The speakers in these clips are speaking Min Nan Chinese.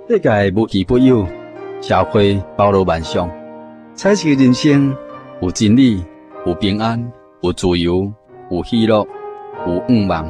世界無奇不有，社會包羅萬象，彩色人生有真理，有平安，有自由，有喜樂，有願望。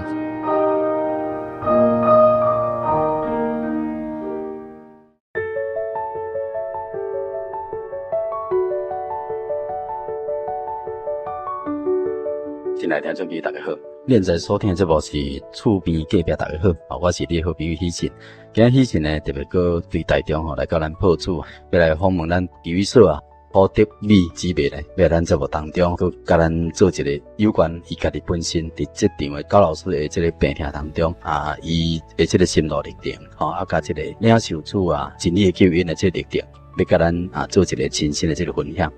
親愛聽眾朋友，大家好。現在收聽的節目是厝邊隔壁，大家好，我是你的好朋友喜信。今日喜信呢，特別閣對台中吼來到咱破厝，欲來訪問咱祈雨所啊，胡德美姊妹呢，欲來咱節目當中，閣共咱做一个有關伊家己本身佇這場的高老師的這个病痛當中啊，伊的這个心路歷程，吼啊，佮這个領受主啊真理的救恩的這个歷程，欲共咱啊做一个親身的這个分享。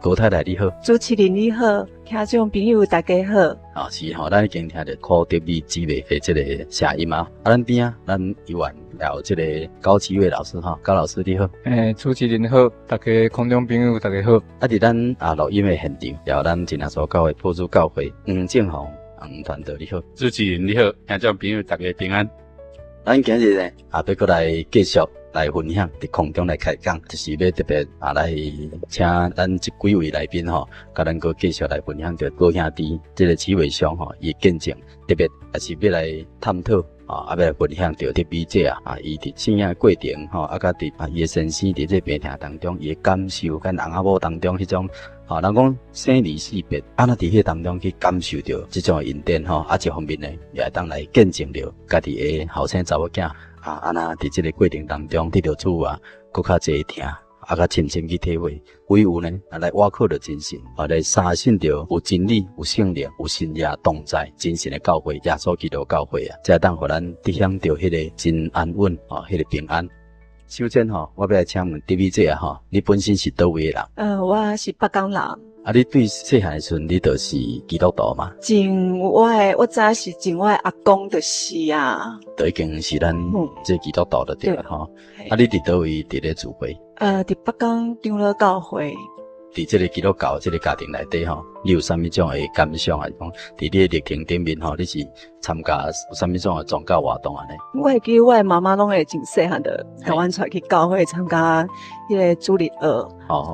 高太太你好，主持人你好，聽眾朋友大家好。啊是吼，咱已經聽著胡德美姊妹的這个聲音啊。啊，咱邊仔，咱猶原有這个高啟偉老師吼，高老師你好。欸，主持人好，大家空中朋友大家好。啊，佇咱啊錄音的現場，也有咱真耶穌教會破主教會黃正宏黃傳道你好。主持人你好，聽眾朋友大家平安。咱今日呢，啊，欲閣來繼續來分享，佇空中來開講，就是欲特別啊來請咱這幾位來賓吼，共咱閣繼續來分享著高兄弟這個啟偉兄吼，伊的見證，特別也是欲來探討啊，欲來分享著德美姐啊，啊，伊佇信仰的過程吼，啊，佮佇啊伊的先生佇這病痛當中，伊的感受，佮翁仔某當中彼種，吼，人講生離死別，啊，若佇彼當中去感受著這種恩典吼，啊，一方面呢，也會當來見證著家己的後生查某囝啊，按怎佇這个過程當中得著主啊，閣較濟疼，啊，較深深去體會，唯有呢，啊，來倚靠著真神，啊，來相信著有真理、有聖靈、有神也同在，真神的教會，耶穌基督教會啊，才會當予咱得享著彼个真安穩，吼，彼个平安。首先吼，我欲來請問德美姐啊吼，你本身是佗位的人？我是北港人。啊，你對細漢的時陣，你就是基督徒嗎？從我的，我知影是從我的阿公就是啊。就已經是咱這基督徒就對了吼。啊，你佇佗位佇咧聚會？佇北港長老教會。佇這个基督教這个家庭內底吼，你有啥物種的感想啊？是講佇你的歷程頂面吼，你是參加啥物種的宗教活動按呢？我會記得我的媽媽攏會真細漢就共阮帶去教會參加彼个主日學，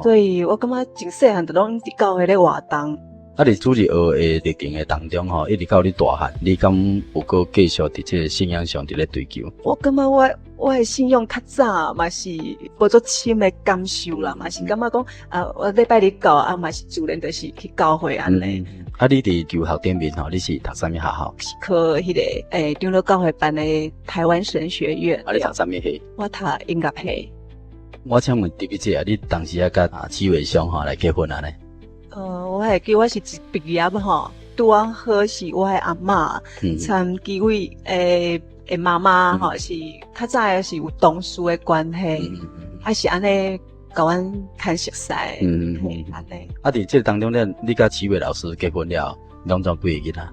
所以我感覺真細漢就攏佇教會咧活動。啊！佇主日學的歷程的當中吼，一直到你大漢，你敢有閣繼續佇這个信仰上佇咧追求？我感覺我的信仰較早嘛是無足深的感受啦，嘛是感覺講啊，我禮拜日到啊嘛是自然就是去教會按呢。啊，你佇求學頂面吼，你是讀啥物學校？是考彼个長老教會辦的台灣神學院。啊，你讀啥物系？我讀音樂系。我請問德美姐啊，你當時啊佮啟偉兄吼來結婚按呢？我會記我是一畢業吼，拄仔好是我的阿嬤，參幾位的媽媽吼，是較早是有同事的關係，啊是按呢共阮牽熟似，按呢。啊，佇這个當中，你佮啟偉老師結婚了，攏總幾个囡仔？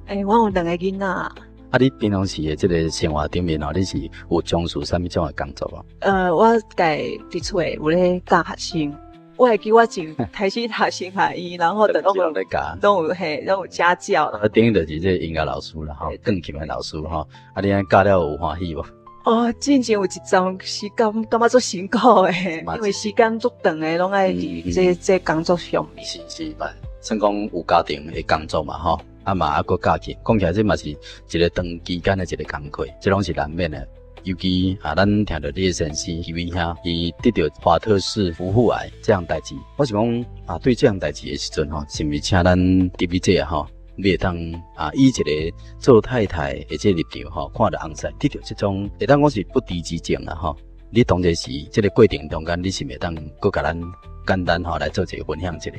欸，我有兩个囡仔。啊，你平常時的這个生活頂面吼，你是有從事啥物種的工作無？我家佇厝有咧教學生。我會記我從開始讀神學院，然後就攏有攏有嘿，攏有家教。啊，等於就是這個音樂老師啦，吼，鋼琴的老師吼。啊，你按呢教了有歡喜無？哦，進前有一陣時間感覺足辛苦的，因為時間足長的，攏愛佇這這工作上面。是是嘛，算講有家庭的工作嘛，吼，啊嘛猶閣教琴，講起來這嘛是一個長期間的一個工課，這攏是難免的。尤其啊，咱聽著你的先生彼位兄，伊得著華特氏夫婦癌這項代誌，我是講啊，對這項代誌的時陣吼，是毋是請咱德美姐吼，你會當啊，以一個做太太的這個立場吼，看著翁婿得著這種，會當講是不治之症啦吼。你當陣時這個過程中間，你是毋會當閣共咱簡單吼來做一個分享一下？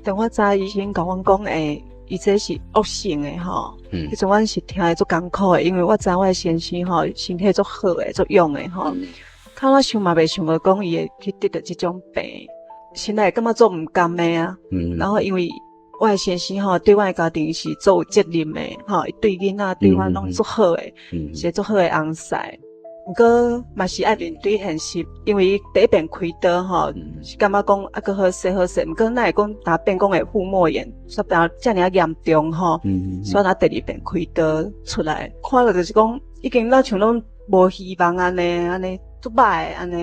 當我知醫生共阮講，欸，伊這是惡性的吼，彼陣阮是聽得足艱苦的，因為我知我的先生吼身體足好的，足勇的吼，較我想嘛袂想過講伊會去得著這種病，心內感覺足毋甘的啊。然後因為我的先生吼對阮的家庭是足有責任的吼，伊對囡仔對阮攏足好的，是個足好的翁婿。毋過嘛是愛面對現實，因為伊第一遍開刀吼，是感覺講猶閣好勢好勢，毋過哪會講若變講會腹膜炎，煞變遮爾仔嚴重吼，所以若第二遍開刀出來，看著就是講已經若像攏無希望按呢按呢。足歹的按呢。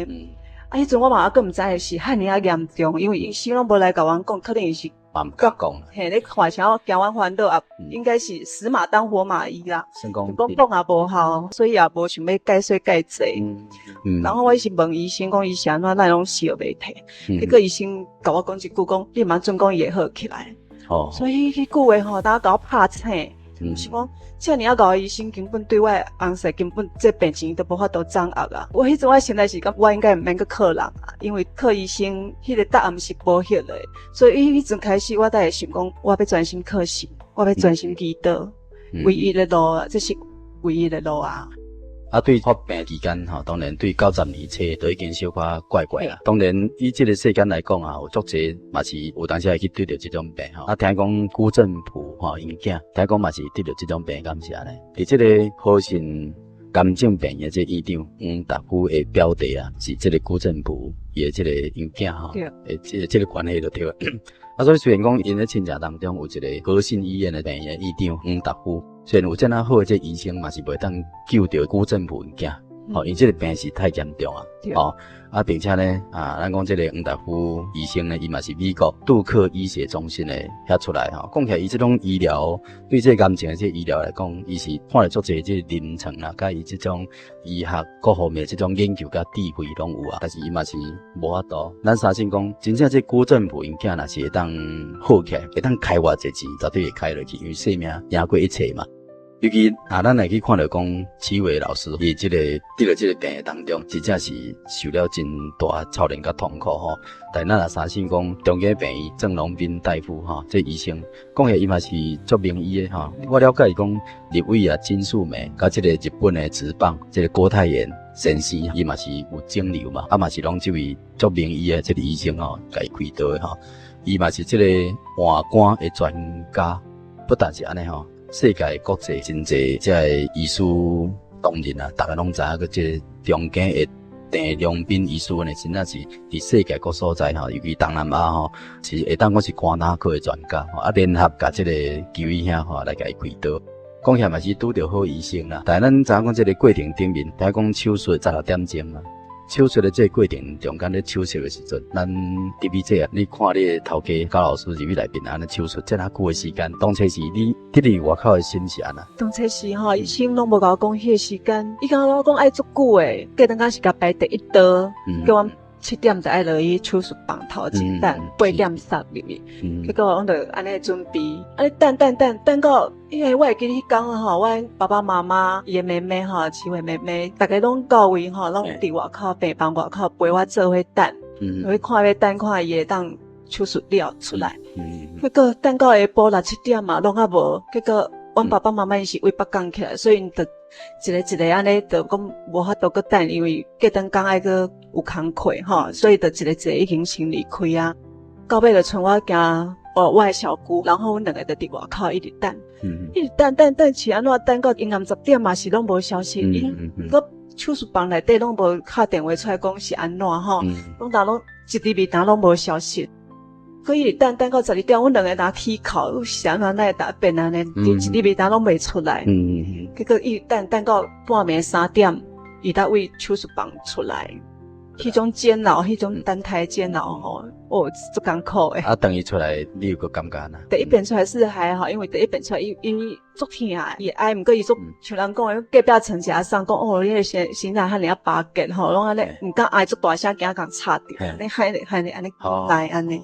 啊，彼陣我嘛猶閣毋知是遐爾仔嚴重，因為醫生攏無來共阮講，可能伊是嘛毋敢講。嘿，咧看啥驚阮煩惱啊，應該是死馬當活馬醫啦。算講講講也無效，所以也無想欲解說介濟。然後我是問醫生講，伊是按怎，哪會攏燒袂退？結果醫生共我講一句講，你毋通準講伊會好起來。所以彼句話吼，當共我拍醒。是講，遮爾仔𠢕的醫生根本對我的翁婿根本這病情都無法度掌握啊！我彼陣我心內是感覺我應該毋免閣靠人啊，因為靠醫生彼個答案是無彼個，所以彼陣開始我才會想講，我欲專心靠神，我欲專心祈禱，唯一的路啊，這是唯一的路啊！啊，對發病期間吼，當然對90年初都已經小可怪怪啦。當然以這個世間來講啊，有足濟嘛是有當時會去得著這種病吼。啊，聽講辜振甫吼，𪜶囝聽講嘛是得著這種病，敢是按呢？佇這個好信癌症病的這個院長黃達夫的表弟啊，是這個辜振甫伊的這個𪜶囝吼，欸，這個關係就對了。啊，所以雖然講𪜶的親戚當中有一個和信醫院的病院院長黃達夫，雖然有這麼好的這個醫生，嘛是袂當救著辜振甫𪜶囝，吼，因這個病是太嚴重啊，吼，啊，並且呢，啊，咱講這個黃達夫醫生呢，伊嘛是美國杜克醫學中心的遐出來吼，講起來伊這種醫療對這個癌症的這個醫療來講，伊是看了足濟這個臨床啊，佮伊這種醫學各方面這種研究佮智慧攏有啊，但是伊嘛是無法度。咱相信講，真正這辜振甫𪜶囝若是會當好起來，會當開偌濟錢，絕對會開落去，因為性命贏過一切嘛。尤其啊，咱來去看著講，啟偉老師伊這個得著這個病的當中，真正是受了真大操練佮痛苦吼。但咱也相信講，中間病院鄭榮斌大夫吼，這醫生講起來伊嘛是足名醫的吼。我了解講，立委啊金素梅，佮這個日本的職棒這個郭泰源先生，伊嘛是有腫瘤嘛，啊嘛是攏這位足名醫的這個醫生吼，共伊開刀的吼。伊嘛是這個換肝的專家，不但是按呢吼。世界國際真濟這個醫師同仁啊，逐家攏知影閣這個中間的鄭良斌醫師呢，真正是佇世界各所在吼，尤其東南亞吼，是會當講是肝膽科的專家吼，啊聯合共這個求醫兄吼來共伊開刀，講起來嘛是拄著好醫生啦。但咱知影講這個過程頂面，聽講手術16點鐘啊。手術的這個過程中間咧手術的時陣，咱特別這啊，你看你的頭家高老師入去內面按呢手術這麼久的時間，當初是你佇佇外口的心是按怎？當初時吼，醫生攏無共我講彼個時間，伊共我講愛足久的，過當間是共排第一刀，叫阮7點就愛落去手術房頭前等，8點塞入去，結果阮就按呢準備，按呢等等等等到，因為我會記得彼工吼，阮爸爸媽媽、伊的妹妹吼，啟偉妹妹，逐家攏到位吼，攏佇外口病房外口陪我做伙等，去看欲等看伊會當手術了出來，結果等到下晡六七點嘛，攏猶無，結果阮爸爸媽媽𪜶是為北港起來，所以𪜶就一个一个按呢，就講無法度閣等，因為隔頓工愛閣有工課吼，所以就一个一个已經先離開啊。到尾就賰我行哦，我的小姑，然後阮兩個就佇外口一直等，一直等等等，是按怎等到陰暗10點嘛是攏無消息，閣手術房內底攏無敲電話出來講是按怎吼，攏當攏一直未當攏無消息。閣一直等等到12點，阮兩个若起哭，是按怎哪會當變按呢？一直未當攏袂出來。結果一直等等到半暝3點，伊才為手術房出來。彼種煎熬，彼種等待煎熬吼，哦，足艱苦的。啊，等伊出來，你有閣感覺按怎？第一遍出來是還好，因為第一遍出來，伊伊足疼，伊會哀，毋過伊足像人講的，隔壁床一阿送講，哦，你的身身材遐爾仔巴結吼，攏按呢，毋敢哀足大聲，驚共吵著，按呢喊咧喊咧按呢來按呢。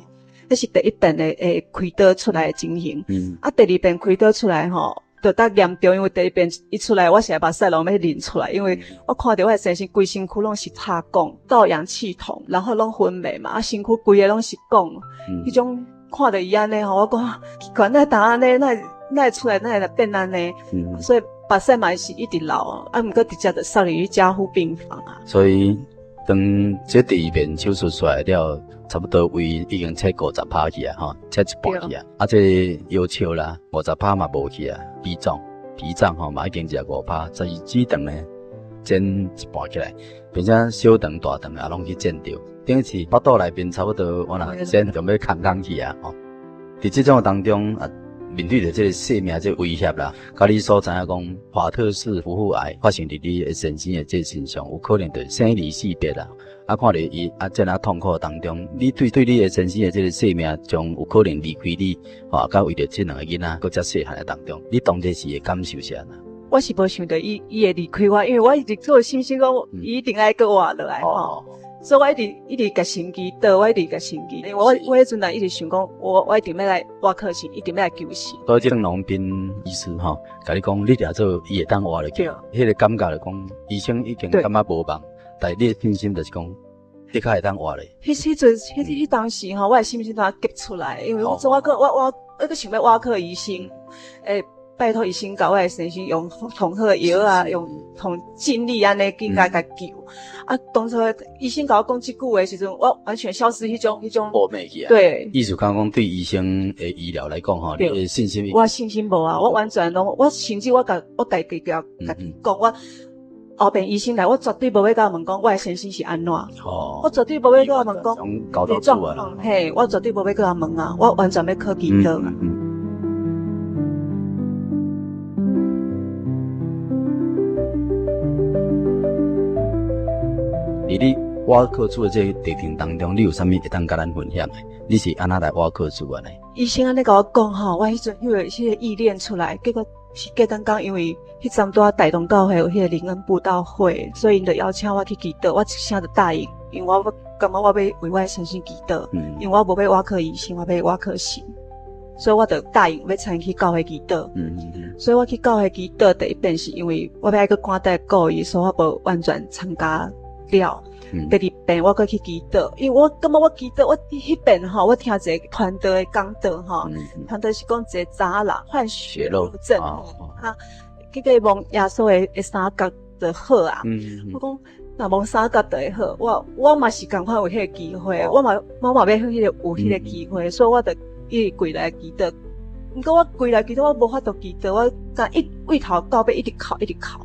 這是第一遍的開刀出來的情形。啊，第二遍開刀出來吼，就較嚴重，因為第一遍一出來，我是目屎攏欲流出來，因為我看著我的先生規身軀攏是插管，到氧氣筒，然後攏昏迷嘛，啊，身軀規个攏是管，彼種看著伊按呢吼，我講奇怪，哪會當按呢，哪會哪會出來，哪會變按呢？所以目屎嘛是一直流，啊，毋過直接就送入去加護病房啊。所以當這第二遍手術出來了，差不多胃已經切50%去啊，吼，切一半去啊。啊，這個腰笑啦，50%嘛無去啊，脾臟、脾臟吼嘛已經食5%，十二指腸呢剪一半起來，並且小腸、大腸也攏去剪掉。等於是腹肚內面差不多，我若剪就欲空空去啊，吼。佇這種當中啊，面對著這个生命這个威脅啦，佮你所知影講，華特氏皮膚癌發生佇你的先生的這个身上，有可能就生離死別啦。啊，看著伊啊，這爾痛苦當中，你對對你的先生的這个生命將有可能離開你，吼，佮為著這兩个囡仔閣遮細漢的當中，你當時的感受是按怎？我是無想著伊伊會離開我，因為我一直做信心講，伊一定愛閣活落來吼。所以我一直一直共神祈禱，我一直共神祈禱，因為我我彼陣來一直想講，我我一定欲來倚靠神，一定欲來求神。所以這個農斌醫師吼，共你講，你掠做伊會當活落去，彼個感覺就講，醫生已經感覺無望，但是你的信心就是講，的確會當活咧。彼彼陣彼彼當時吼，我的信心都激出來，因為我做我閣我我我閣想欲倚靠醫生，欸，拜託醫生共我的先生用上好的藥啊，用同盡力按呢緊共共救。啊，當初醫生共我講這句話的時陣，我完全消失彼種彼種。破滅去啊！對。意思講講對醫生的醫療來講吼，你的信心。我信心無啊，我完全攏，我甚至我共我家己共家己講，我後邊醫生來，我絕對無欲共伊問講我的先生是按怎。哦。我絕對無欲共伊問講。狀況嘿，我絕對無欲共伊問啊，我完全欲靠祈禱。佇你倚靠主的這個歷程當中，你有啥物會當共咱分享的？你是按怎來倚靠主的呢？醫生按呢共我講吼，我彼陣彼個彼個意念出來，結果是隔工工，因為彼陣拄仔大同教會有彼個靈恩佈道會，所以𪜶就邀請我去祈禱，我一聲就答應，因為我感覺我欲為我的先生祈禱，因為我無欲倚靠醫生，我欲倚靠神。所以我就答應欲參去教會祈禱。所以我去教會祈禱，第一遍是因為我欲愛閣趕轉來顧伊，所以我無完全參加了。第二遍我閣去祈禱，因為我感覺我祈禱，我彼遍吼，我聽一個傳道的講道吼，傳道是講一個查某人患血漏症，哈，結果伊摸耶穌的的衫角就好啊。我講若摸衫角就會好，我我嘛是仝款有彼个機會，我嘛我嘛欲彼个有彼個機會，所以我就一直跪來祈禱。毋過我跪來祈禱，我無法度祈禱，我敢一對頭到尾一直哭，一直哭。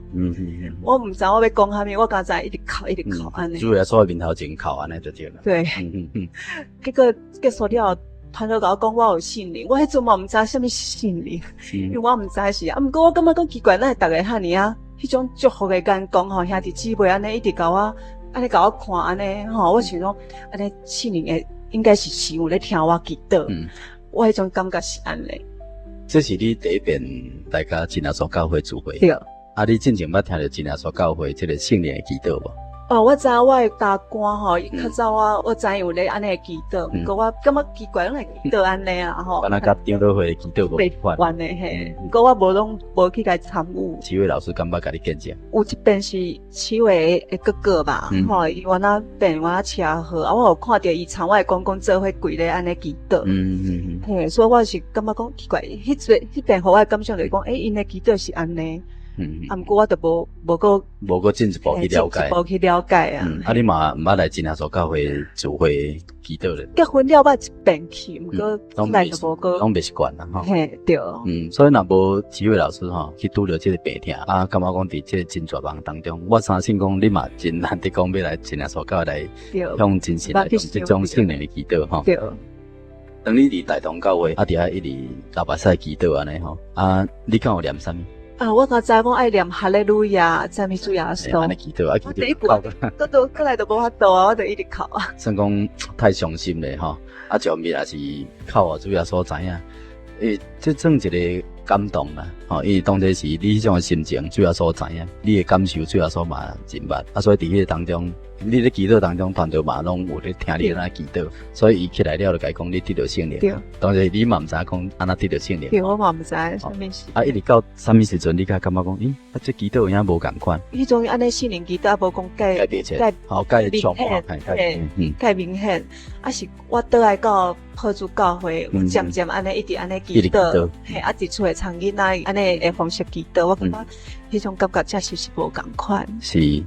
我毋知我欲講啥物，我敢知一直哭，一直哭按呢。主耶穌的面頭前哭按呢就對了。對。結果結束了，傳道共我講我有聖靈，我彼陣嘛毋知啥物是聖靈，因為我毋知是啊。毋過我感覺講奇怪，哪會逐个遐爾仔，彼種祝福的眼光吼，兄弟姊妹按呢一直共我按呢共我看按呢吼，我想講按呢聖靈會應該是是有咧聽我祈禱。我彼種感覺是按呢。這是你第一遍來共真耶穌教會聚會。對。啊，你進前捌聽著真耶穌教會這个聖靈的祈禱無？哦，我知影我的大官吼，伊較早我我知影有咧按呢祈禱，毋過我感覺奇怪，攏會祈禱按呢啊吼。敢若佮長老會祈禱無仝款的嘿，毋過我無攏無去共參與。啟偉老師敢捌共你見證？有一遍是啟偉的哥哥吧，吼，伊原來病原來車禍，啊，我有看著伊參我的公公做伙跪咧按呢祈禱。嘿，所以我是感覺講奇怪，彼個彼遍予我的感想就是講，欸，𪜶的祈禱是按呢。啊，毋過我就無無閣無閣進一步去了解，進一步去了解啊。啊，你嘛毋捌來真耶穌教會聚會祈禱咧？結婚了捌一遍去，毋過後來就無閣，攏袂習慣啦吼。嘿，對。所以若無啟偉老師吼去拄著這个病痛，啊，感覺講佇這个真絕望當中，我相信講你嘛真難得講欲來真耶穌教會來向真神來這種聖靈的祈禱吼。對。當你佇大同教會啊，佇遐一直流目屎祈禱按呢吼，啊，你敢有念啥物？啊！我才知講愛念哈利路亞，讚美主耶穌。按呢祈禱啊，我第一步，閣都閣來都無法度啊，我就一直哭啊。算講太傷心咧吼，啊，上面也是哭啊，主耶穌知影，欸，這算一个感動啦，吼，因為當時是你彼種的心情，主耶穌知影，你的感受主耶穌嘛真捌，啊，所以佇彼个當中。你咧祈禱當中，傳道嘛攏有咧聽你按怎祈禱，所以伊起來了就共伊講你得著聖靈。對。當時你嘛毋知影講按怎得著聖靈。對，我嘛毋知啥物事。啊，一直到啥物時陣，你才感覺講，咦，啊，這祈禱有影無仝款。彼種按呢聖靈祈禱無講蓋蓋好蓋明顯，蓋明顯。啊，是我倒來到抱主教會，漸漸按呢一直按呢祈禱，嘿，啊，佇厝內參囡仔按呢的方式祈禱，我感覺彼種感覺確實是無仝款。是。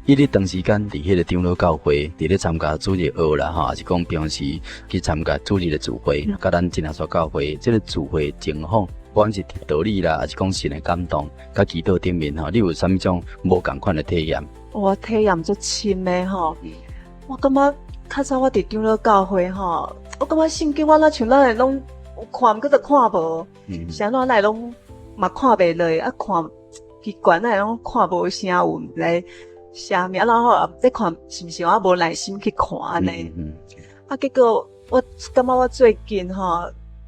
伊咧長時間佇彼个長老教會，佇咧參加主日學啦，吼，抑是講平時去參加主日的聚會，佮咱真耶穌教會這个聚會情況，不管是道理啦，抑是講神的感動，佮祈禱頂面吼，你有啥物種無仝款的體驗？我體驗足深的吼，我感覺較早我佇長老教會吼，我感覺聖經我若像咱的攏。有看，閣就看無，是按怎，哪會攏嘛看袂落，啊看奇怪，哪會攏看無啥有，毋知啥物，啊然後咧看是毋是我無耐心去看按呢？啊結果我感覺我最近吼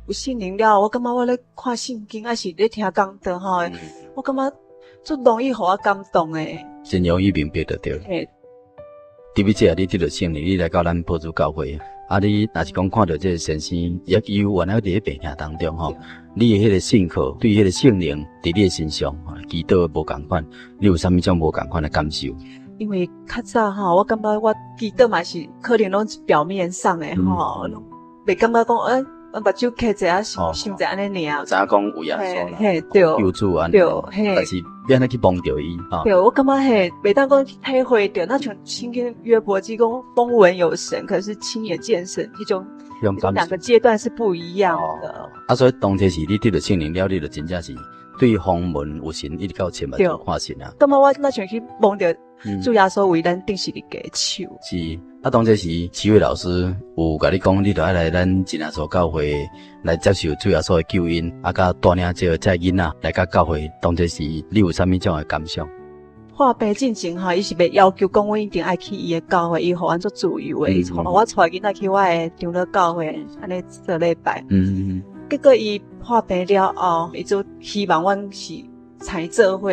有聖靈了，我感覺我咧看聖經，抑是咧聽講道吼，我感覺足容易予我感動的。真容易明白就對。嘿。特別這你得著聖靈，你來到咱破主教會，啊，你若是講看著這個先生，也有原來佇咧病疼當中吼，你的彼個信靠對彼個聖靈佇你的身上，祈禱無仝款，你有啥物種無仝款的感受？因為較早吼，我感覺我祈禱嘛是可能攏是表面上的吼，袂感覺講欸，我目睭開者啊，想想者按呢爾。知影講有耶穌啦，嘿，對，救主按呢，對，嘿，但是欲按怎去摸著伊？對，我感覺嘿，袂當講去體會著，若像聖經約伯記講風聞有神，可是親眼見神，彼種兩個階段是不一樣的。啊，所以當初時你得著聖靈了，你就真正是對風聞有神一直到親目睭看神啊。感覺我若像去摸著主耶穌為咱釘十字架的手。是，啊，當初時齊偉老師有共你講，你著愛來咱真耶穌教會來接受主耶穌的救恩，啊，佮帶領這個囡仔來到教會。當初時你有啥物種的感想？破病進前吼，伊是袂要求講阮一定愛去伊的教會，伊予阮足自由的，伊予我帶囡仔去我的長老教會，按呢做禮拜。結果伊破病了後，伊就希望阮是參伊做伙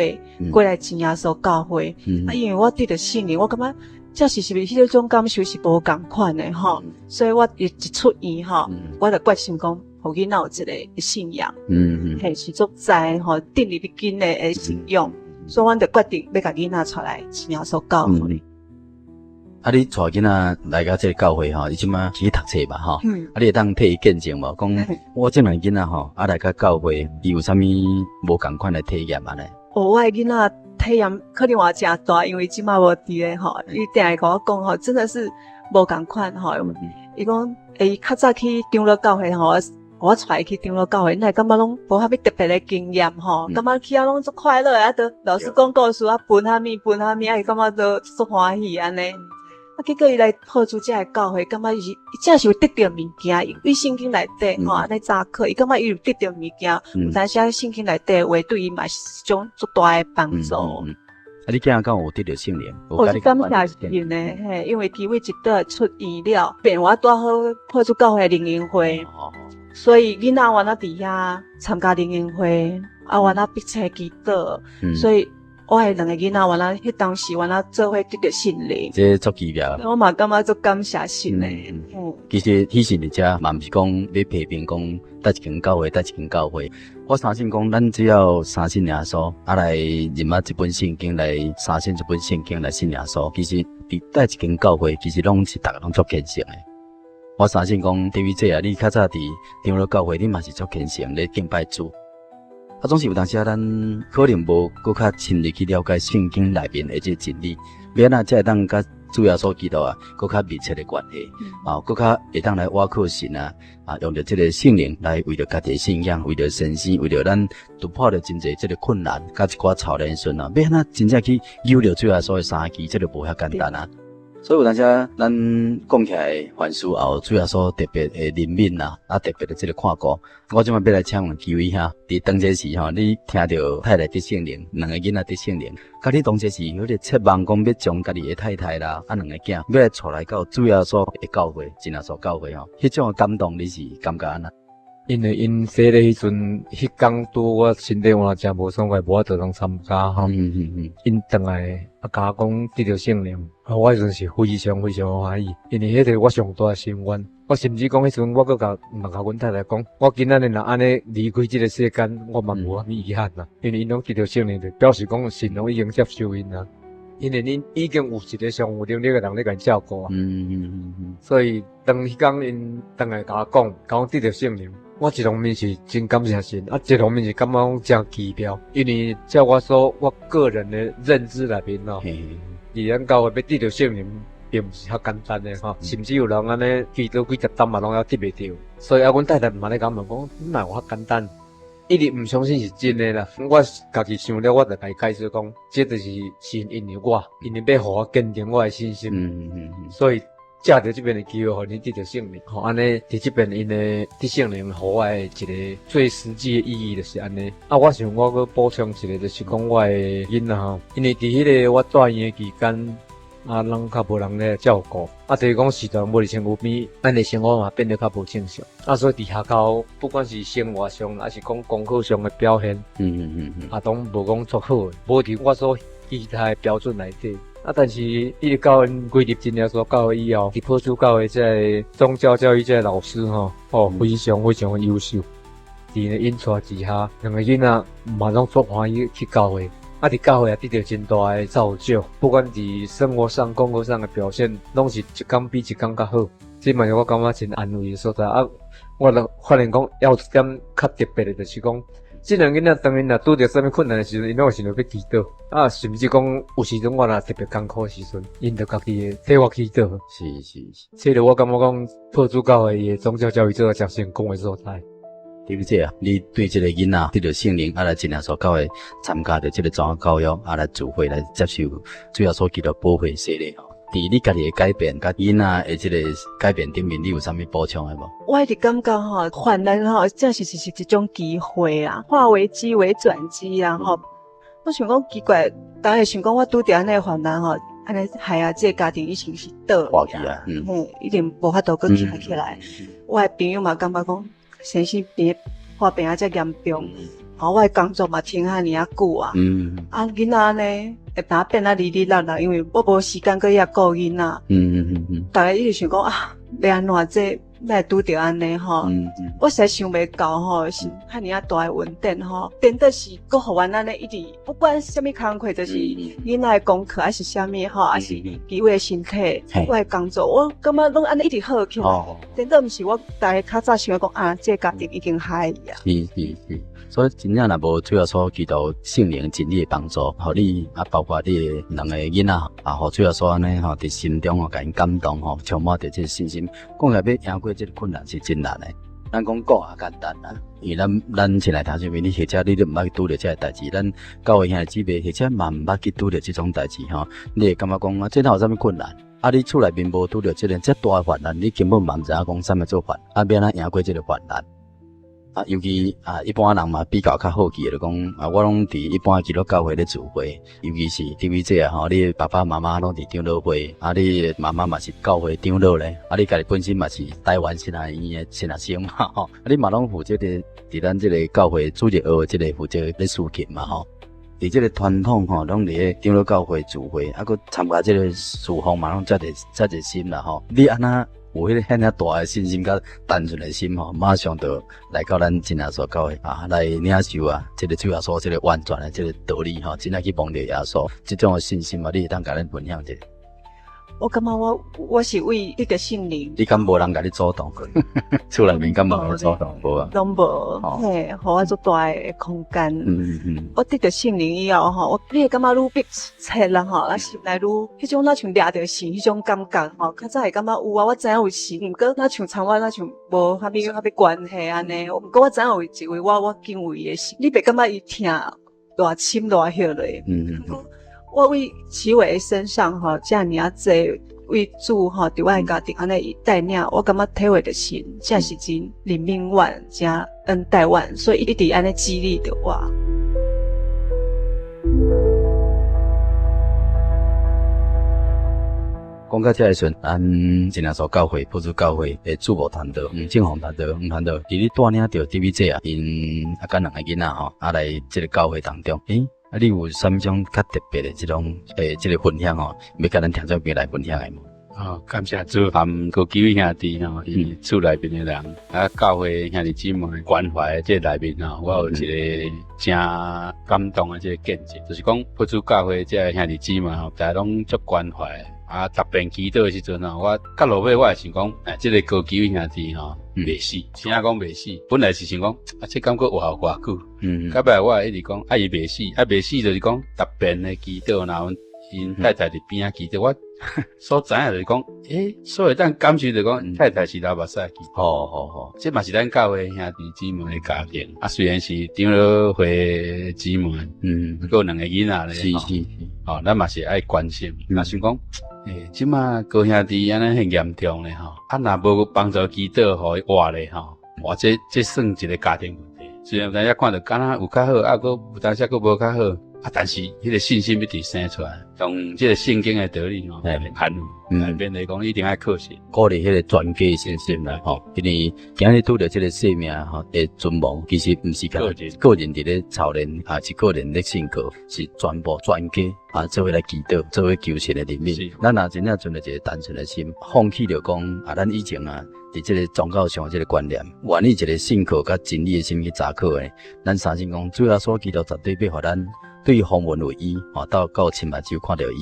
過來真耶穌教會。啊，因為我得著聖靈，我感覺這是是毋是彼種感受是無仝款的吼，所以我一出院吼，我就決心講，予囡仔有一個信仰，嘿，是足在吼，定入去緊的信仰，所以阮就決定欲共囡仔帶來真耶穌教會。啊！你帶囡仔來到這个教會吼，伊這馬去讀冊吧吼。啊，你會當替伊見證無？講我這兩个囡仔吼，啊來到教會，伊有啥物無仝款的體驗按呢？哦，我的囡仔體驗可能嘛誠大，因為這馬無佇咧吼。伊定會共我講吼，真的是無仝款吼。伊講，伊較早去長老教會吼，我帶伊去長老教會，哪會感覺攏無啥物特別的經驗吼，感覺去遐攏足快樂啊！都老師講故事啊，分啥物分啥物，啊伊感覺都足歡喜按呢。啊，結果伊來破主這个教會，感覺伊是伊真是有得著物件，伊聖經內底吼，按呢早課，伊感覺伊有得著物件，有當時聖經內底的話對伊嘛是一種足大的幫助。啊，你囝敢有得著聖靈？我是感謝神的，嘿，因為其實一倒出院了，變我拄好破主教會靈恩會，所以囡仔原來佇遐參加靈恩會，啊，原來逼切祈禱，所以。我的兩個囡仔，原來彼當時原來做伙得著聖靈，這足奇妙。我嘛感覺足感謝神的。其實彼時佇遮嘛毋是講欲批評講佗一間教會，佗一間教會。我相信講，咱只要相信耶穌，啊來認捌這本聖經，來相信這本聖經來信耶穌。其實佇佗一間教會，其實攏是逐个攏足虔誠的。我相信講，對於這啊，你較早佇長老教會，你嘛是足虔誠咧敬拜主。啊，總是有當時啊，咱可能無閣較深入去了解聖經內面的這個真理，欲按怎才會當佮主耶穌基督啊，閣較密切的關係，啊，閣較會當來倚靠神啊，啊，用著這個聖靈來為著家己的信仰，為著先生，為著咱突破著真濟這個困難，佮一寡操練時陣啊，欲按怎真正去搝著主耶穌的衫枝，這個無遐簡單啊。所以有當時咱講起來，凡事後主耶穌特別的憐憫啊，啊特別的這個看顧。我這馬欲來請問基偉兄，佇當這時吼，你聽著太太得聖靈，兩個囡仔得聖靈，佮你當這時彼个切望講欲將家己的太太啦，啊兩个囝，欲來帶來到主耶穌的教會，真耶穌教會吼，彼種的感動你是感覺按怎？因為𪜶洗禮彼陣，彼工拄我身體有誠無爽快，無法度通參加吼。𪜶轉來啊，共我講得著聖靈，啊，我彼陣是非常非常歡喜，因為彼個我上大的心願。我甚至講彼陣我閣共嘛共阮太太講，我今仔日若按呢離開這個世間，我嘛無啥物遺憾啦。因為𪜶攏得著聖靈，就表示講神攏已經接受𪜶啦。因為恁已經有一個上有能力的人咧共𪜶照顧啊。所以當彼工𪜶轉來共我講，共我得著聖靈。我一方面是真感謝神，啊，一方面是感覺講誠奇妙，因為照我所我個人的認知內面哦，佇咱教會欲得著聖靈，並毋是遐簡單的吼，甚至有人按呢祈禱幾十冬嘛攏猶得袂著，所以啊，阮太太嘛咧共我問講，哪有遐簡單？一直毋相信是真的啦。我家己想了，我就共伊解釋講，這就是神因為我，因為欲予我堅定我的信心，所以。藉著這邊的機會，予𪜶得著聖靈，吼，按呢佇這邊𪜶的得聖靈，予我的一個最實際的意義就是按呢。啊，我想我閣補充一個，就是講我的囡仔吼，因為佇彼個我住院的期間，啊，攏較無人咧照顧，啊，就是講時段無佇身軀邊，咱的生活嘛變得較無正常。啊，所以佇學校，不管是生活上，還是講功課上的表現，啊，攏無講足好的，無佇我所期待的標準內底。啊！但是一直到𪜶歸入真耶穌教會以後，佇朴主教會這个宗教教育這个老師吼，哦，非常非常的優秀。佇𪜶的引帶之下，兩个囡仔嘛攏足歡喜去教會。啊，佇教會也得著真大的造就，不管佇生活上、功課上的表現，攏是一工比一工較好。這嘛是我感覺真安慰的所在。啊，我就發現講，猶有一點較特別的，就是講。這兩个囡仔當𪜶若拄著啥物困難的時陣，𪜶攏會想著欲祈禱。啊，甚至講有時陣我若特別艱苦的時陣，𪜶就家己會替我祈禱。這個我感覺講，朴主教會的宗教教育做得誠成功的所在。對不對啊？你對這个囡仔得著聖靈，啊來真耶穌教會參加著這个宗教教育，啊來聚會來接受主耶穌基督寶血洗禮吼。佇你家己的改變，佮囡仔的這个改變頂面，你有啥物補充的無？我一直感覺吼，患難吼，真是是一種機會啊，化危機為轉機啊吼。我想講奇怪，逐家想講我拄著按呢患難吼，按呢害啊，這个家庭已經是倒去啊，嘿，一定無法度閣徛起來。我的朋友嘛感覺講，先生病破病啊遮嚴重，吼，我的工作嘛停遐爾仔久啊，啊，囡仔呢會當變啊離離落落，因為我無時間閣遐顧囡仔。逐家一直想講啊，欲按怎這欲會拄著按呢吼？我實在想袂到吼，是遐爾仔大的恩典吼，顛倒是閣予阮按呢一直不管啥物工課，就是囡仔的功課還是啥物吼，還是機會的身體，我的工作，我感覺攏按呢一直好起來。顛倒毋是我逐家較早想講啊，這個家庭已經害去啊。是是是，所以真正若無主耶穌基督聖靈真理的幫助，予你啊，包括你的兩個囡仔啊，予主耶穌按呢吼，佇心中吼，共𪜶感動吼，充滿著這個信心。講起來欲贏過這個困難是真難的。咱講講也簡單啦，因為咱咱親愛聽眾朋友，你或者你都毋捌去拄著這个代誌，咱教會兄弟姊妹或者嘛毋捌去拄著這種代誌吼，你會感覺講啊，這哪有啥物困難？啊，你厝內面無拄著這个遮大的患難，你根本嘛毋知影講啥物做患，啊，欲按怎贏過這个患難？啊，尤其啊，一般人嘛比較較好奇的，就講啊，我攏佇一般基督教會咧聚會，尤其是對於這吼，你爸爸媽媽攏佇長老會，啊，你媽媽嘛是教會長老咧，啊，你家己本身嘛是台灣神學院的神學生嘛吼，啊，你嘛攏負責佇佇咱這个教會主日學的這個負責咧司琴嘛吼，佇這个傳統吼，攏佇咧長老教會聚會，啊，閣參加這个事奉嘛，攏遮濟遮濟心啦吼，你按怎有彼个遐爾大的信心佮單純的心吼，馬上就來到咱真耶穌教會啊，來領受啊，這个主耶穌這个完全的這个道理吼，真正去摸著耶穌，這種的信心嘛，你會當共咱分享一下？我感覺我我是為得著聖靈。你敢無人共你阻擋？厝內面敢無人阻擋？無啊？攏無，嘿，予我足大的空間。我得著聖靈以後吼，我你會感覺愈迫切啦吼，啊心內愈彼種若像掠著神彼種感覺吼，較早會感覺有啊，我知影有神，毋過若像參我若像無啥物啥物關係按呢。毋過我知影有一位我我敬畏的神，你袂感覺伊疼偌深偌歇落。我為齊偉身上吼，遮爾仔濟為主吼，佇我的家庭按呢帶領，我感覺體會著神，真是真憐憫我，真恩待我，所以一直按呢激勵著我。講到這个時陣，咱真耶穌教會、朴主教會的主牧團隊黃正宏團隊、黃團隊，佇你帶領著 D V 姐啊，𪜶啊佮兩个囡仔吼，啊來這个教會當中，欸啊，你有啥物種較特別的這種欸，這个分享吼，欲共咱聽眾朋友來分享的無？哦，感謝主，含高基偉兄弟吼，伊厝內面的人，啊，教會兄弟姊妹關懷這內面吼，我有一个誠感動的這个見證，就是講朴主教會這个兄弟姊妹吼，大家攏足關懷，啊，逐遍祈禱的時陣吼，我到落尾我會想講，欸，這个高基偉兄弟吼，袂死，真正講袂死，本來是想講，啊，這敢閣活偌久？到尾我會一直講，啊，伊袂死，啊，袂死就是講，逐遍的祈禱，若阮 𪜶太太佇邊仔祈禱，我所知影就是講，所以會當感受著講太太是流目屎祈禱。好好好，這嘛是咱教會兄弟姊妹的家庭。啊，雖然是長老會姊妹，閣有兩个囡仔咧，吼，咱嘛是愛關心。啊，想講，這馬高兄弟按呢很嚴重咧，吼，啊，若無幫助祈禱，予伊活咧，吼，哇，這算一个家庭問題。雖然有當時看著敢若有較好，啊，閣有當時閣無較好。啊！但是彼个信心一直生出來，用這个聖經的道理吼，來安慰，來勉勵講一定愛靠神，鼓勵彼个全家信心啦吼。因為今日拄著這个生命吼的存亡，其實毋是個個人佇咧操練，啊是個人咧信靠，是全部全家啊做伙來祈禱，做伙求神的憐憫。咱若真正存著一个單純的心，放棄著講啊，咱以前啊，佇這个宗教上的這个觀念，願意一个信靠佮真理的心去查考的，咱相信講主耶穌基督絕對欲予咱。對風聞有醫，吼到到親目睭看著伊，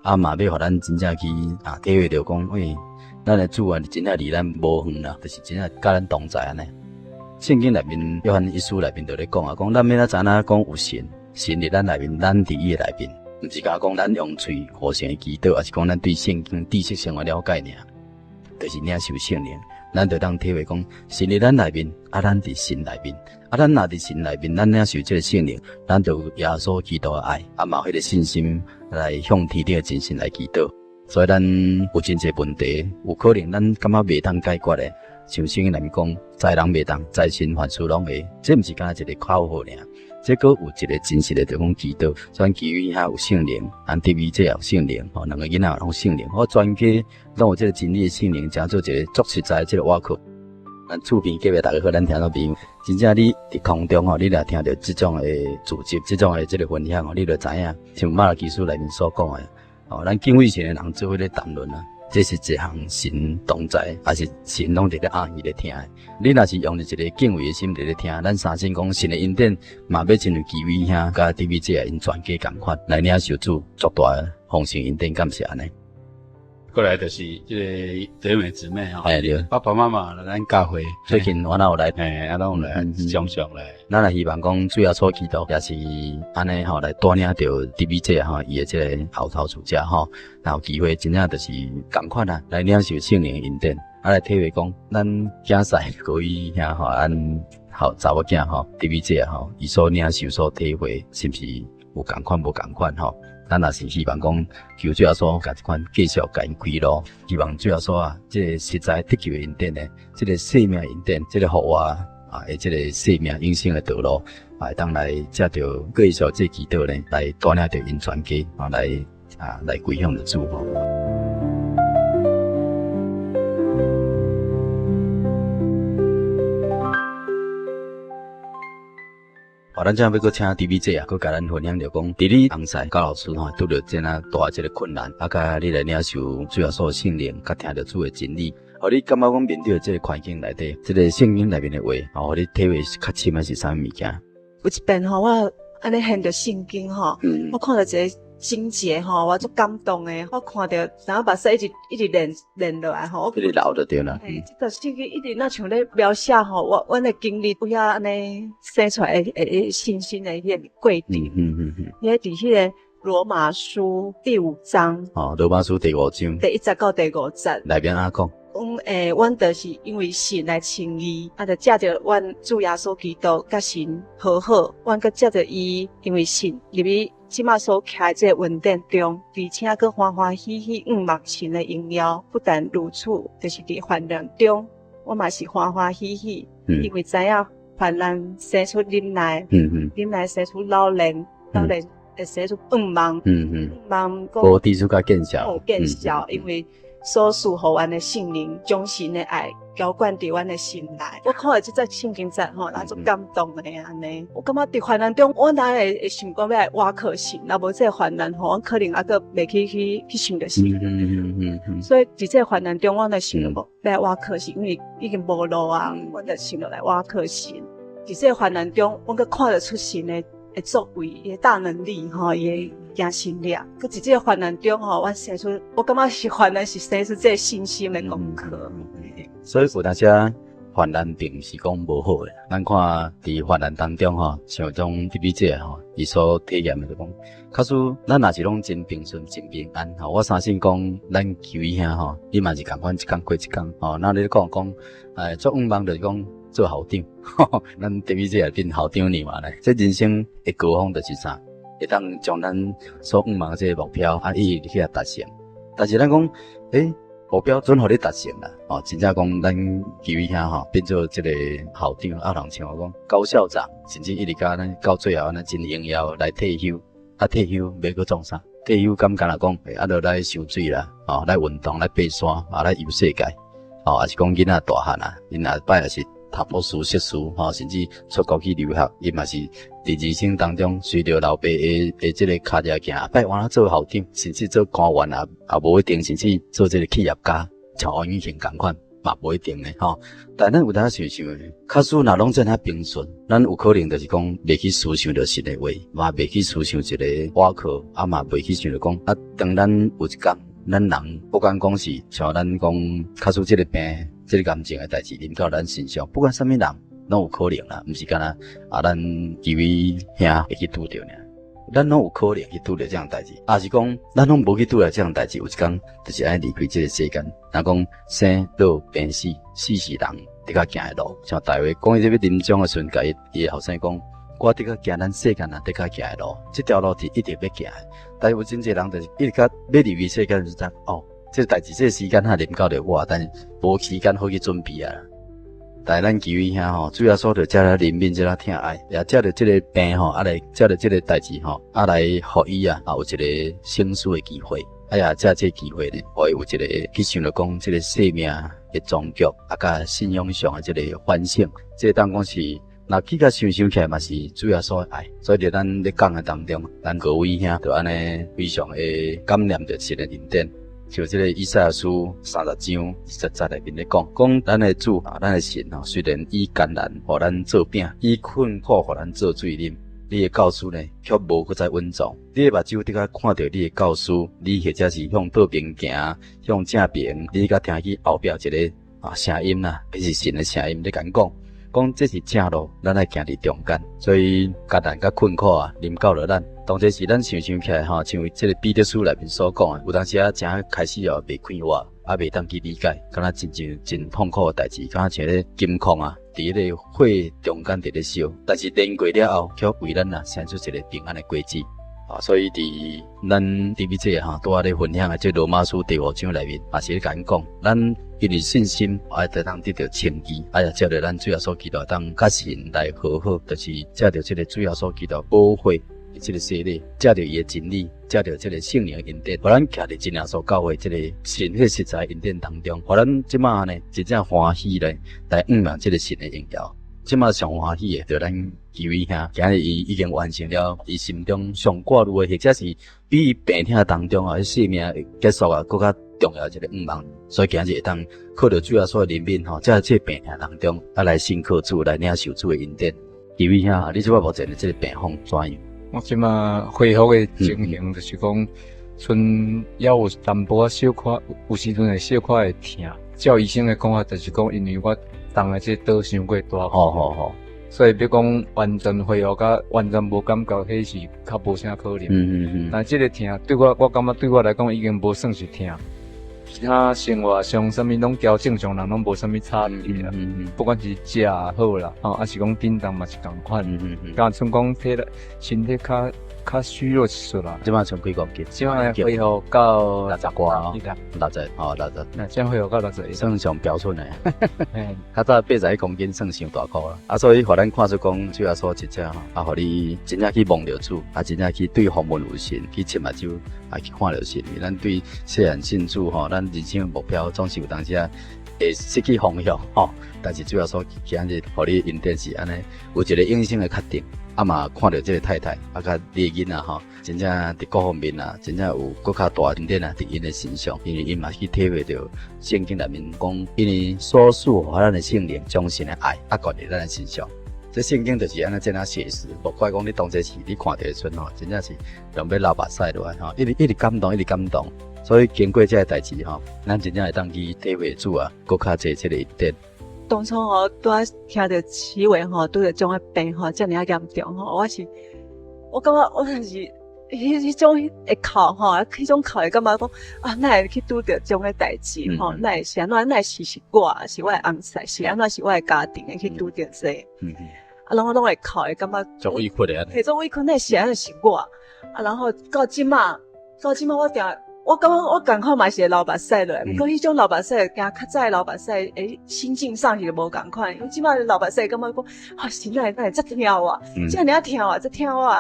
啊嘛欲予咱真正去啊體會著講，喂，咱的主啊，真正離咱無遠啦，就是真正佮咱同在按呢。聖經內面，約翰一書內面就咧講啊，講咱欲怎知影講有神，神佇咱內面，咱佇伊的內面，毋是干焦講咱用喙互相祈禱，抑是講咱對聖經知識上的了解爾，就是領受聖靈。咱就當體會講，神佇咱內面，啊，咱佇神內面，啊，咱若佇神內面，咱領受這个聖靈，咱就有耶穌基督的愛，啊，嘛有彼个信心來向天頂的真神來祈禱。所以咱有真濟問題，有可能咱感覺袂當解決的，像聖經內面講，在人袂當，在神凡事攏會，這毋是干焦一个口號爾，這閣有一个真實的，就講祈禱，所以祈禱遐有聖靈，咱得米這也有聖靈，吼，兩个囡仔攏有聖靈，我全家攏有這个真理的聖靈，成做一个足實在這个倚靠。咱厝邊隔壁逐家好，咱聽眾朋友，真正你佇空中吼，你若聽著這種的組織，這種的這个分享吼，你就知影，像瑪拉基書內面所講的，吼，咱敬畏神的人做伙咧談論啊。這是一項神同在，抑是神攏佇咧暗耳咧聽的。你若是用著一个敬畏的心佇咧聽，咱相信講神的恩典嘛欲親像基偉兄佮得米姐𪜶全家仝款來領受主足大的豐盛恩典，敢是按呢？過來就是這個弟妹姊妹吼，爸爸媽媽來咱教會，最近我哪有來，嘿，啊，攏有來，常常來。咱也希望講主耶穌基督也是按呢吼來帶領著得米姐吼，伊的這个後頭厝遮吼，若有機會真正就是仝款啊，來領受聖靈恩典，啊來體會講咱囝婿高伊兄吼，咱後查某囝吼，得米姐吼，伊所領受所體會，是毋是有仝款無仝款吼？咱也是希望講求主耶穌共這款繼續共𪜶開路，希望主耶穌啊，這个實在得救的恩典呢，這个生命恩典，這个復活啊，的這个生命永生的道路，啊，會當來藉著繼續這祈禱呢，來帶領著𪜶全家啊，來啊來歸向著主吼。哦，咱這欲閣請得米姐啊，閣共咱分享著講，佇你翁婿高老師吼，拄著這爾大這个困難，啊，佮你來領受主耶穌聖靈，佮聽著主的真理，予你感覺講面對這个環境內底，這个聖經內面的話，哦，予你體會較深的是啥物物件？有一遍吼，我按呢掀著聖經吼，我看著一个情節吼，我足感動的。我看著，然後目屎一直一直連連落來吼，一直流就對啦。嘿，這個聖經一直若像咧描寫吼，我阮的經歷有遐按呢生出來的的信心的彼个過程。伊佇彼个羅馬書第五章。哦，羅馬書第五章。第一節到第五節。內面按怎講？講阮就是因為信來稱義，啊，就藉著阮主耶穌基督佮神和好，阮閣藉著伊，因為信入去這馬所徛的這个恩典中，而且閣歡歡喜喜仰望神的榮耀。不但如此，就是佇患難中，我嘛是歡歡喜喜，因為知影患難生出忍耐，忍耐生出老練，老練會生出盼望，盼望閣知識佮見效，見效，因為所賜予阮的聖靈，將神的愛澆灌佇阮的心內。我看著這節聖經節吼，也足感動的按呢。我感覺佇患難中，我哪會會想講欲來倚靠神？若無這个患難吼，阮可能猶閣袂去去去想著神。所以佇這个患難中，我才想著欲來倚靠神，因為已經無路啊，阮就想著來倚靠神。佇這个患難中，阮閣看得出神的的作為，伊的大能力吼，伊的行神迹。閣佇這个患難中吼，阮生出，我感覺是患難是生出這个信心的功課。所以有當時啊，患難並毋是講無好的。咱看佇患難當中吼，像種特別這吼，伊所體驗的就講，假使咱若是攏真平順、真平安吼，我相信講咱求伊兄吼，你嘛是仝款一工過一工吼。那你講講，做願望就是講做校長，咱特別這變校長呢嘛咧。這人生的高峰就是啥？會當將咱所願望這個目標啊，一直去共達成。但是咱講，目標準予你達成啦，哦，真正講咱求伊兄吼變做這個校長，啊，人像我講高校長，甚至一直到咱到最後，咱真榮耀來退休，啊，退休欲閣創啥？退休敢干焦講，啊，就來泅水啦，哦，來運動，來爬山，啊，來遊世界，哦，抑是講囡仔大漢啊，𪜶下擺也是讀博士、碩士，吼，甚至出國去留學，伊嘛是佇人生當中隨著老爸的這個跤跡行，後擺換啊做校長，甚至做官員也無一定，甚至做這個企業家，像王永慶仝款嘛無一定的吼。但咱有當想想，假使若攏這爾平順，咱有可能就是講袂去思想著神的話，嘛袂去思想一個倚靠，啊嘛袂去想著講啊，當咱有一工，咱人不管講是像咱講，假使這個病、這個癌症的代誌臨到咱身上，不管啥物人，攏有可能啦，毋是干焦啊，咱幾位兄會去拄著爾，咱攏有可能去拄著這樣代誌，抑是講咱攏無去拄著這樣代誌，有一工就是愛離開這個世間。若講生老病死，死是人得較行的路。像大衛講伊這欲臨終的時陣，共伊的後生講，我得較行咱世間人得較行的路，這條路是一定欲行的。但是有真濟人就是一直較欲離開世間就知哦，這個代誌，這個時間還臨到著我，但是無時間好去準備啊。但是咱求伊兄吼，主耶穌就遮爾憐憫，遮爾疼愛，也藉著這個病吼，啊來藉著這個代誌吼，啊來予伊啊，有一個省思的機會，啊也藉這個機會呢，予伊有一個去想著講這個生命的終局，啊佮信仰上的這個反省，這個當講是，若去共想想起來嘛是主耶穌的愛，所以佇咱咧講的當中，咱各位兄就按呢非常的感念著神的恩典。像這個以賽亞書30章20節內面咧講，講咱的主啊，咱的神吼，雖然以艱難予咱做餅，以困苦予咱做水啉，你的教師呢，卻無閣再穩重。你的目睭得較看著你的教師，你或者是向倒邊行，向正邊，你才聽見後壁一个啊聲音啦，彼是神的聲音咧共講，講這是正路，咱愛行佇中間。所以艱難佮困苦啊，臨到了咱。當這時咱想想起來吼，像這個彼得書內面所講的，有當時啊，誠開始哦，袂快活，啊，袂當去理解，敢若真正真痛苦的代誌，敢若像咧金礦啊，佇彼个火中間佇咧燒，但是連過了後，卻為咱啊生出一個平安的果子。啊，所以佇咱伫彼這吼，拄仔咧分享的這羅馬書第五章內面，也是咧共咱講，咱因為信心愛得當得著稱義，啊也藉著咱主耶穌基督當佮神來和好，就是藉著這個主耶穌基督寶血。這個洗禮，藉著伊的真理，藉著這個聖靈恩典，予咱徛佇真耶穌教會這個神的實在恩典當中，予咱這馬呢真正歡喜咧來向望這個神的榮耀。這馬上歡喜的，就咱基偉兄，今日伊已經完成了伊心中上掛慮的，或者是比伊病痛當中啊，生命結束啊，閣較重要一個願望。所以今日會當靠著主耶穌的憐憫吼，在這個病痛當中，啊來信靠主，來領受主的恩典。基偉兄，你這擺目前的這個病況怎樣？我這馬恢復的情形就是講，賰猶有淡薄仔小可，有時陣會小可會疼。照醫生的講法，就是講，因為我動的這刀傷過大，所以欲講完全恢復甲完全無感覺，彼是較無啥可能。但這個疼對我，我感覺對我來講已經無算是疼。其他生活上啥物攏交正常人攏無啥物差別啦。不管是食也好啦，吼，抑是講振動嘛是仝款。敢像講體力身體較較虛弱一撮啦。這馬剩幾公斤？這馬恢復到六十外，六十哦，六十。那這恢復到61。算上標準的。較早81公斤算傷大箍啦。啊，所以予咱看出講，主耶穌真正吼，啊，予你真正去摸著主，啊，真正去對風聞有神，去切目睭，啊，去看著神。咱對細漢信主吼，咱人生的目標總是有當時啊會失去方向吼。但是主耶穌今日予你恩典是按呢，有一個永生的確定。啊嘛，看著這個太太，啊，佮你的囡仔吼，真正佇各方面啊，真正有閣較大恩典啊，佇𪜶的身上，因為𪜶嘛去體會著聖經內面講，因為所賜予咱的聖靈，將神的愛啊灌佇咱的身上。這聖經就是按呢這樣寫實，無怪講你當這時你看著的時陣吼，真正是用欲流目屎落來吼，一直一直感動，一直感動。所以經過這个代誌吼，咱真正會當去體會主啊，閣較濟這個恩典。當初吼拄仔聽著啟偉吼拄著這種的病吼，遮爾仔嚴重吼，我是我感覺我就是彼種會哭吼，彼種哭會感覺講啊，哪會去拄著這種的代誌吼？哪會是按怎？哪會是我，是我的翁婿，是按怎是我的家庭會去拄著這個？啊，然後攏會哭，會感覺足委屈的。彼種委屈，哪會是按怎是我？啊，然後到這馬我定。我感覺我仝款嘛是會流目屎落來，毋過彼種流目屎，驚較早的流目屎，心境上是無仝款。因為這馬流目屎，感覺講，啊，神哪會哪會遮疼我，遮爾疼我，遮疼我。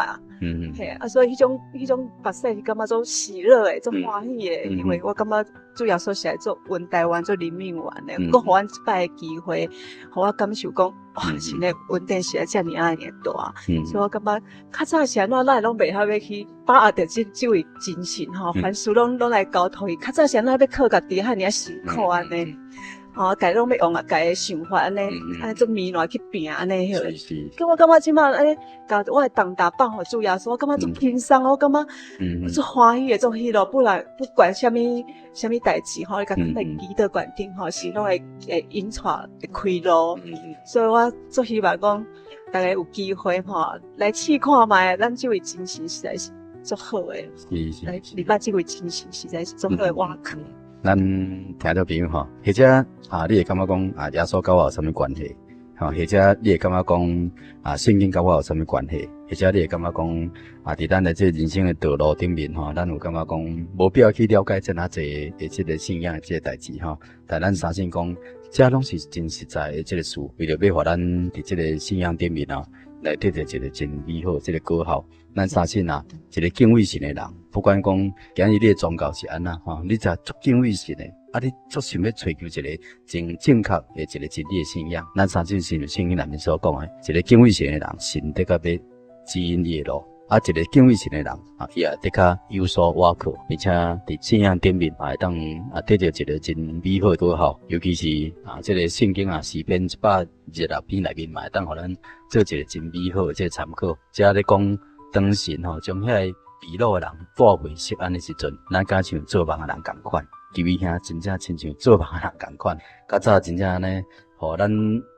嘿，啊，所以彼種目屎是感覺足喜樂的，足歡喜的，因為我感覺主耶穌實在足恩待阮，足憐憫阮的，閣予阮一擺的機會，予我感受講，哇，神的恩典實在遮爾仔爾大。所以我感覺較早是按怎，咱攏袂曉欲去把握著這位真神吼，凡事攏來交託伊。較早是按怎欲靠家己，遐爾仔辛苦按呢，吼，家攏欲用家己的想法按呢，按呢足迷亂去拼按呢。結果我感覺這馬按呢，共我的重擔放予主耶穌，我感覺足輕鬆，我感覺足歡喜的，足喜樂。本來不管啥物啥物代誌吼，你共囥佇祈禱櫃頂吼，神攏會引帶會開路。所以我足希望講，逐家有機會吼來試看覓，咱這位真神實在是足好的。來禮拜這位真神實在是足好的倚靠。咱聽眾朋友吼，或者啊，你會感覺講啊，耶穌佮我有啥物關係？吼，或者你會感覺講啊，聖經佮我有啥物關係？或者你會感覺講啊，佇咱的這個人生的道路頂面吼，咱有感覺講無必要去了解這爾濟的這個信仰的這個代誌吼。但咱相信講，這攏是真實在的這個事，為著欲予咱佇這個信仰頂面啊，來得著一個真美好這個果效。咱相信啊，一個敬畏神的人，不管講今日你的宗教是按怎吼，你只足敬畏神的，啊，你足想欲追求一個真正確的一個真理的信仰。咱相信是聖經內面所講的，一個敬畏神的人，神的確欲指引你的路。啊，一個敬畏神的人啊，伊也的確有所倚靠，而且佇信仰頂面也會當啊得著一個真美好的果效。尤其是啊，這個聖經啊，詩篇126篇內面嘛，會當予咱做一個真美好的這個參考。這咧講當神吼，將遐个被擄的人帶回錫安的時陣，咱敢像做夢的人仝款，基米兄真正親像做夢的人仝款。較早真正按呢，予咱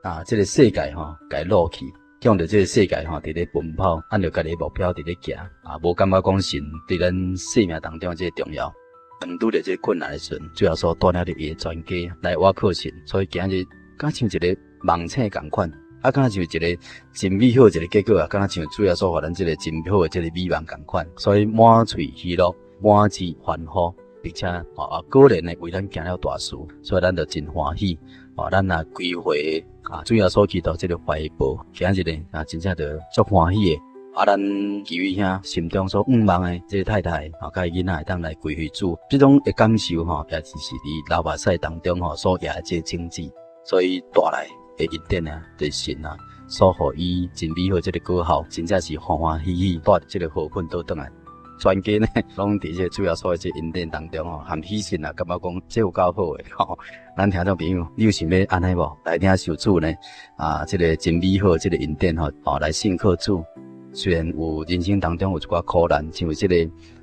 啊這個世界吼，共擄去，向著這個世界吼，佇咧奔跑，按著家己的目標佇咧行，啊，無感覺講神佇咱生命當中這個重要。當拄著這個困難的時陣，主耶穌帶領著伊的全家來倚靠神，所以今日敢像一個夢醒仝款。啊，敢若像一個真美好一個結果啊，敢若像主耶穌予咱這個真好的這個美夢仝款，所以滿喙喜樂，滿志歡呼，並且啊果然的為咱行了大事，所以咱就真歡喜。哦，咱若歸回啊，主耶穌基督這個懷抱，今日呢啊，真正就足歡喜的。啊，咱基偉兄心中所向望的這個太太啊，佮伊囡仔會當來歸回主，這種的感受吼，也是佇流目屎當中吼所掖的這個種子，所以帶來的恩典啊，就是神啊，所予伊真美好這個果效，真正是歡歡喜喜帶著這個禾捆倒轉來，全家呢攏佇這個主耶穌的這個恩典當中吼，含喜信啊，感覺講這有夠好的吼。咱聽眾朋友，你有想欲按呢無？來領受主呢？啊，這個真美好這個恩典吼，哦，來信靠主。雖然有人生當中有一寡苦難，像這個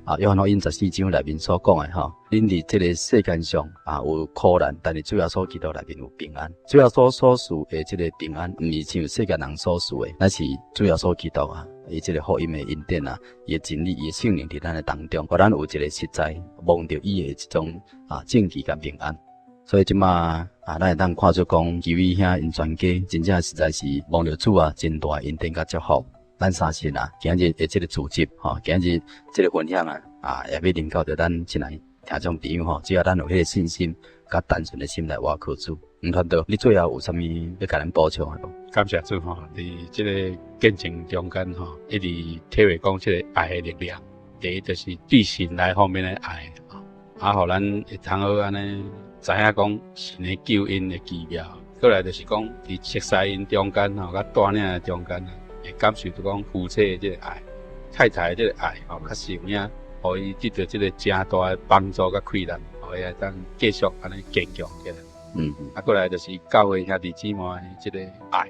啊，約翰福音14章內面所講的吼，恁佇這個世間上啊有苦難，但是主耶穌基督內面有平安。主耶穌所賜的這個平安，毋是像世間人所賜的，乃是主耶穌基督啊，伊這個福音的恩典啊，伊的真理，伊的聖靈佇咱的當中，予咱有一個實在蒙著伊的這種啊證據佮平安。所以這馬啊，咱會當看出講，基偉兄𪜶全家真正實在是蒙著主啊，真大恩典佮祝福。咱相信啊，今日的這個組織，吼，今日這個分享啊，啊，也欲臨到著咱親愛聽眾朋友吼，只要咱有彼個信心，佮單純的心來倚靠主。吳傳道，你最後有啥物欲共咱補充的無？感謝主吼，佇這個見證中間吼，一直體會講這個愛的力量。第一就是對神來方面的愛，啊，予咱會通好按呢知影講神的救恩的奇妙。過來就是講佇熟似𪜶中間吼，佮帶領的中間啊。會感受著講夫妻的這個愛，太太的這個愛吼，確實有影，予伊得著這個誠大的幫助佮氣力，予伊會當繼續按呢堅強起來。啊，過來就是教會兄弟姊妹的這個愛，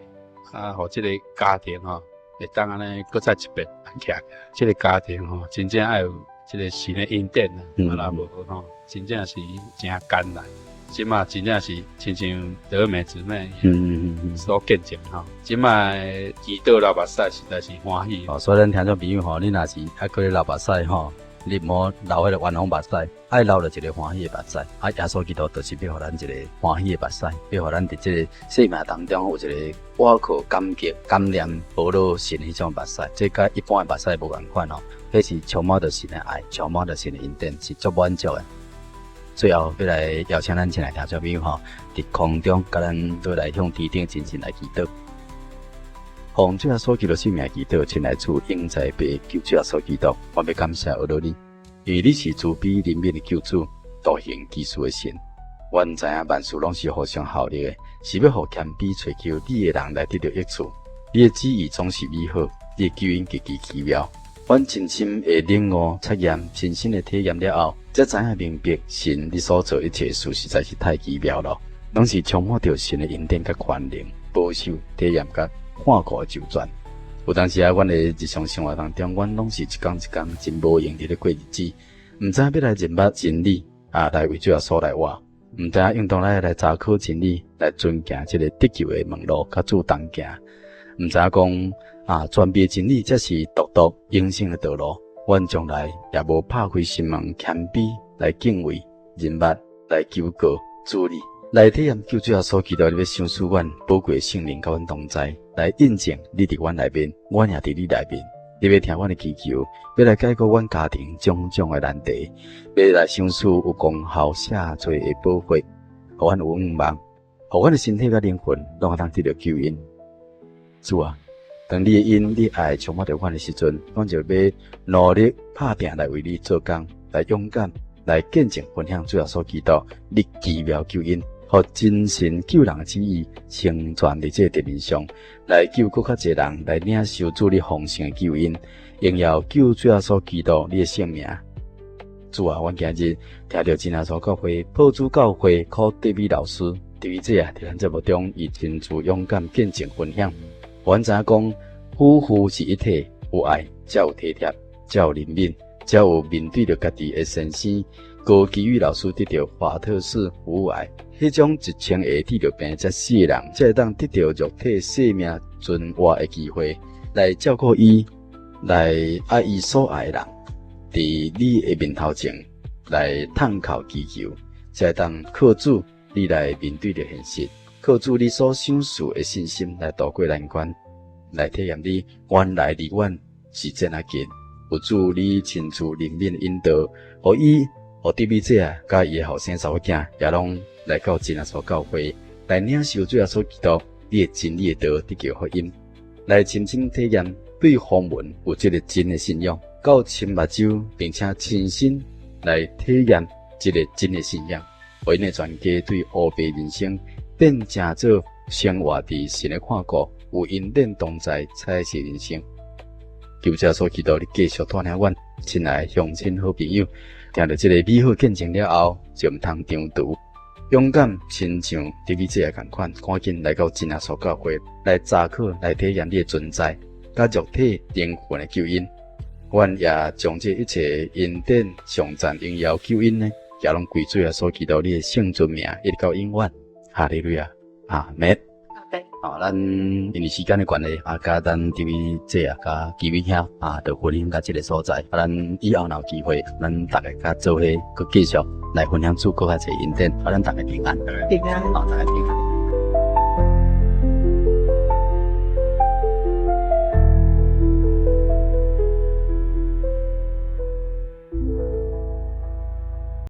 啊，予這個家庭吼，會當按呢閣再一遍徛起來。這個家庭吼，真正愛有這個神的恩典啊，啊若無吼，真正是誠艱難。這馬真正是親像德美姊妹所見證吼，這馬祈禱流目屎實在是歡喜。哦，所以咱聽眾朋友吼，你若是猶閣咧流目屎吼，你毋好流彼個冤枉目屎，愛流著一个歡喜的目屎。啊，耶穌基督就是欲予咱一个歡喜的目屎，欲予咱佇這个生命當中有一个倚靠感激、感念、保羅神彼種目屎，這佮一般的目屎無仝款哦。彼是充滿著神的愛，充滿著神的恩典，是足滿足的。最後欲來邀請咱親愛聽眾朋友吼，佇空中佮咱做來向天頂真神來祈禱。奉主耶穌基督聖名祈禱，親愛主永在父救主耶穌基督，我欲感謝阿羅你，因為你是慈悲憐憫的救主，獨行奇事的神。阮知影萬事攏是互相效力的，是欲予謙卑揣求你的人來得著益處。你的旨意總是美好，你的救恩極其奇妙。阮深深的領悟、察驗、親身的體驗了後，才知影明白神你所做一切事實在是太奇妙了，攏是充滿著神的恩典佮權能、保守、體驗佮看顧的周全。有當時啊，阮的日常生活當中，阮攏是一工一工真無閒佇咧過日子，毋知影欲來認捌真理啊，來為主耶穌來活，毋知影應當來查考真理，來遵行這个得救的門路，佮主同行，毋知影講啊，傳遞真理才是獨獨永生的道路。阮從來也無拍開心門，謙卑來敬畏、認捌、來求告主你，來體驗救主耶穌基督，你欲賞賜阮寶貴聖靈，佮阮同在，來印證你佇阮內面，阮也佇你內面。你欲聽阮的祈求，欲來解決阮家庭種種的難題，欲來賞賜有功效赦罪的寶血，予阮有向望，予阮的身體佮靈魂攏會當得著救恩。主啊，當你的恩、你愛充滿著阮的時陣，阮就欲努力拍拚來為你做工，來勇敢來見證分享主耶穌基督你奇妙救恩，予真神救人的旨意成全佇這个地面上，來救閣較濟人來領受主你豐盛的救恩，榮耀救主耶穌基督你的聖名。主啊，阮今日聽著真耶穌教會破主教會柯德美老師，德美姐啊，佇咱節目中伊親自勇敢見證分享。阮知影講，夫婦是一體，有愛才有體貼，才有憐憫，才有面對著家己的先生高基宇老師得著華特氏乳癌，彼種1000個得著病才死的人，才會當得著肉體生命存活的機會，來照顧伊，來愛伊所愛的人，佇你的面頭前來嘆哭祈求，才會當靠主你來面對著現實。靠主你所賞賜的信心來渡過難關，來體驗你原來離阮是這麼近。有主你親自憐憫引導，予伊、予德美姐佮伊的後生查某囝，也攏來到真耶穌教會，來領受主耶穌基督你的真理的道，得救福音，來親身體驗對風聞有這个真的信仰，到親目睭，並且親身來體驗這个真的信仰，予𪜶的全家對烏白人生變成做生活佇神的看顧，有恩典同在，彩色人生。求主耶穌基督，你繼續帶領阮親愛鄉親好朋友，聽著這个美好見證了後，就毋通張遲，勇敢親像德美姐仝款，趕緊來到真耶穌教會來查考，來體驗你的存在，佮肉體靈魂的救恩。阮也將這一切恩典、頌讚、榮耀、救恩呢，也攏歸主耶穌基督你的聖尊名，一直到永遠。哈利路亞，阿門。好，咱因為時間的關係，啊，佮咱德美姐啊，佮基偉兄啊，就分享到這个所在。啊，咱以後若有機會，咱逐家佮做伙，閣繼續來分享主閣較濟恩典。啊，咱逐家平安。平安。好，逐家平安。